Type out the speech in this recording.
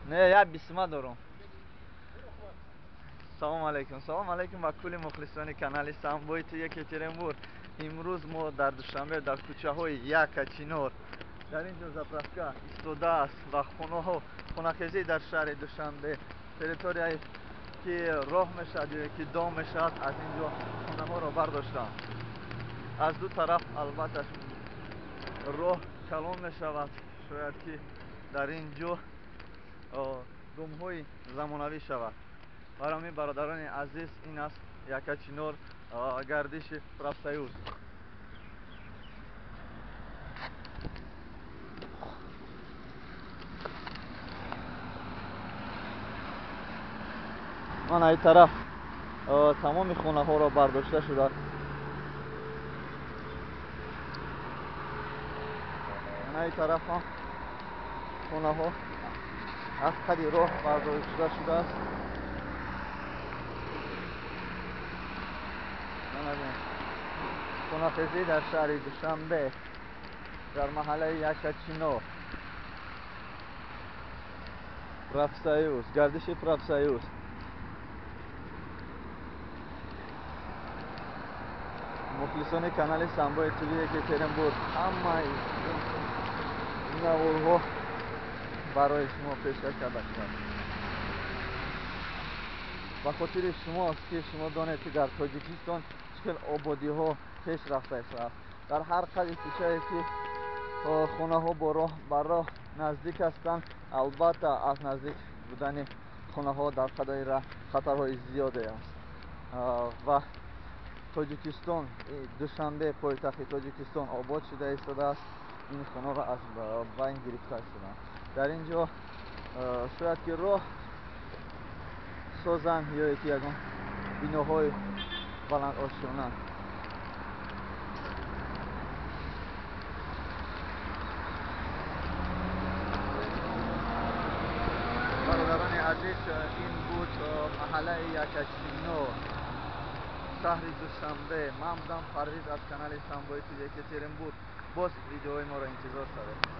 Не, я бисма дорам. Салом алейкум. Салом алейкум ба кулли мухлисони канали Самбои ТВ Екатеринбург. Имрӯз мо дар Душанбе дар кӯчаҳои Якачинор. Дар ин ҷо заправка истодааст ва хонаҳо, хонахезӣ дар шаҳри Душанбе, территорияе ки роҳ мешавад ё ки дом мешавад, аз ин ҷо хонаҳоро бардоштанд. Аз ду тараф албатта роҳ калон мешавад, шояд ки дар ин ҷо домҳои замонавӣ шавад. Барои ҳамин бародарони азиз, ин аст Якачинор, гардиши профсоюз. Ман ай тараф тамоми хонаҳоро бардошта шуда. Ман ай тараф ҳам хонаҳо аз қади роҳ бардошта шудааст. Хонахезӣ дар шаҳри Душанбе дар маҳаллаи Якачинор, профсоюз, гардиши профсоюз. Мухлисони канали Самбои ТВ Екатеринбург, ҳамаи наворҳо барои шумо пешкаш карда шудааст. Ба хотири шумост ки шумо донед ки дар Тоҷикистон чӣ хел ободиҳо пеш рафта истодааст. Дар ҳар қади кӯчае ки хонаҳо бо роҳ ба роҳ наздик ҳастанд, албатта аз наздик будани хонаҳо дар қадои роҳ хатарҳои зиёде аст. Ва Тоҷикистон, Душанбе, пойтахти Тоҷикистон обод шуда истодааст. Ин хонаро аз байн гирифта истодаанд. Дар ин ҷо шояд ки роҳ созанд ё ки ягон биноҳои баландошёна. Бародарони азиз, ин буд маҳаллаи Якачинор, шаҳри Душанбе. Ман будам Парвиз аз канали Самбои ТВ Екатеринбург. Боз видеоҳои моро интизор шавед.